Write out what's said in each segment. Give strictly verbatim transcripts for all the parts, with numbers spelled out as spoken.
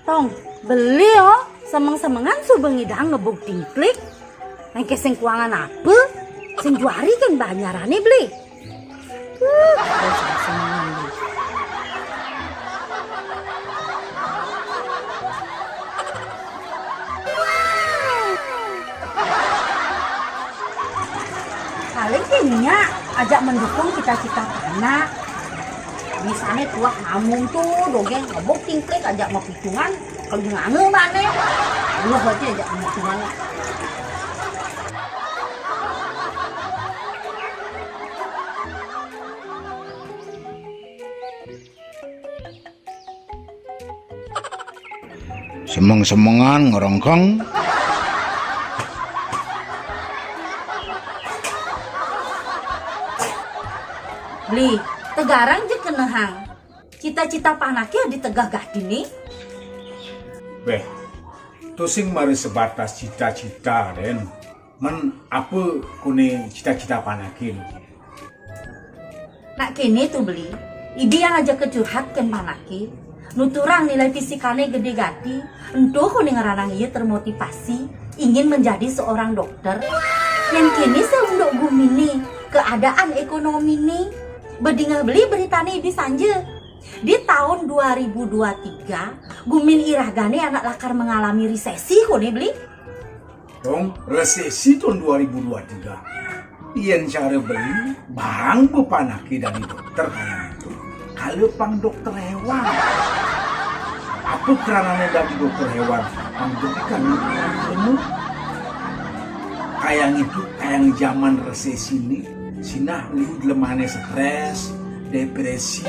Tong, beli oh, semeng-semengan suba ngidang ngebuk tingklik. Engké sing kuangan apa? Sing juari kan banyarane beli. Uh, semeng-semengan beli. Paling ké nya ajak mendukung cita-cita anak. Misalnya tuak namun tuh dogén ngebuk tingklik ajak mapitungan, kalau ngangeu mané. Allah aja ajak mapitungan. Semeng-semengan ngerengkeng. Beli, tegarang je kenehang. Cita-cita panaké ditegeh gati né. Béh, to sing mara sebatas cita-cita, Dén. Men apa koné cita-cita panaké? Nak kéné to beli, idi yang ajaka curhat kén panaké, nuturang nilai fisikané gedé gati, ento koné ngranang ia termotivasi, ingin menjadi seorang dokter. Yén kéné saunduk guminé, keadaan ékonominé, bedingeh beli beritané idi sanja. Di tahun dua ribu dua tiga, gumin iragané anak lakar mengalami resesi koné beli. Dong, resesi tahun dua ribu dua tiga. Yén cara beli, barang ba panaké dadi dokter kayang to, kala pang dokter hewan. Apa kranané dadi dokter hewan? Pang beli kan ilmu. Kayang to, kayang zaman resesi né, sinah ulu delemané stres, depresi.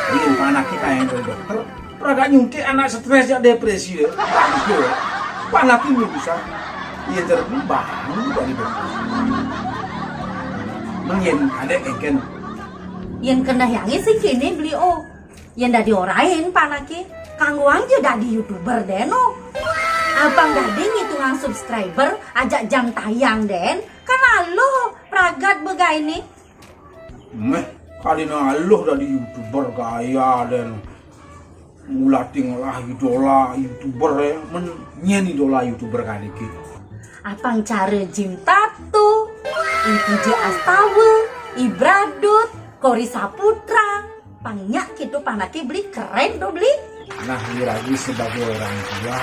Yén panaké kayang dadi dokter, raga nyuntik anak stres jak depresi ya. Bangke. Panaké urusan. Ia terbi bangun dari dokter. Mén yén ada kéngkén. Yén keneh yangé sing kéné beli oh. Yén dadi orahin panaké, kanggoang ja dadi YouTuber dén oh. Apang dadi ngitungang subscriber ajak jam tayang dén, kan aluh pragat begainé. Méh, kadina aluh dadi YouTuber gaya dén. Mula tinglah idola YouTuber ya, men nyén idola YouTuber kadéké. Apang cara Jim Tato, I P J Astawa, I Bradut, Kori Saputra. Pang nyak kéto panaké beli keren to beli. Nah, lagi sebagai orang tua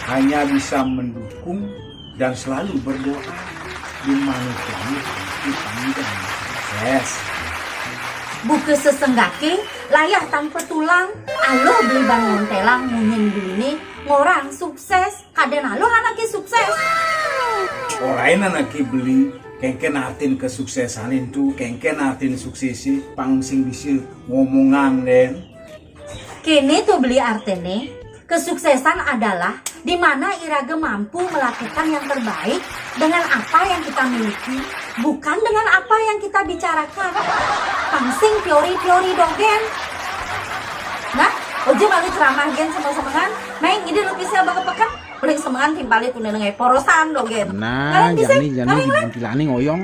hanya bisa mendukung dan selalu berdoa. Di manusia ini pasti panjang sukses. Buka sesenggaké, layah tanpa tulang, aluh beli ban ngontélang munyin beliné, ngorang sukses, kadén aluh anaké sukses. Orahin anaké beli, kéngkén artin kesuksesan to, kéngkén artin suksésé, pang sing bisa ngomongang dén. Kéné to beli artiné, kesuksesan adalah di mana iraga mampu melakukan yang terbaik dengan apa yang kita miliki, bukan dengan apa yang kita bicarakan. Pang sing teori-teori dogén. Nah, oja malu ceramah gén semeng-semengan, main ide lupisnya baka peken, paling semengan timpalé tunda nengai porosan dogén. Nah, jani jani buntilané ngoyong.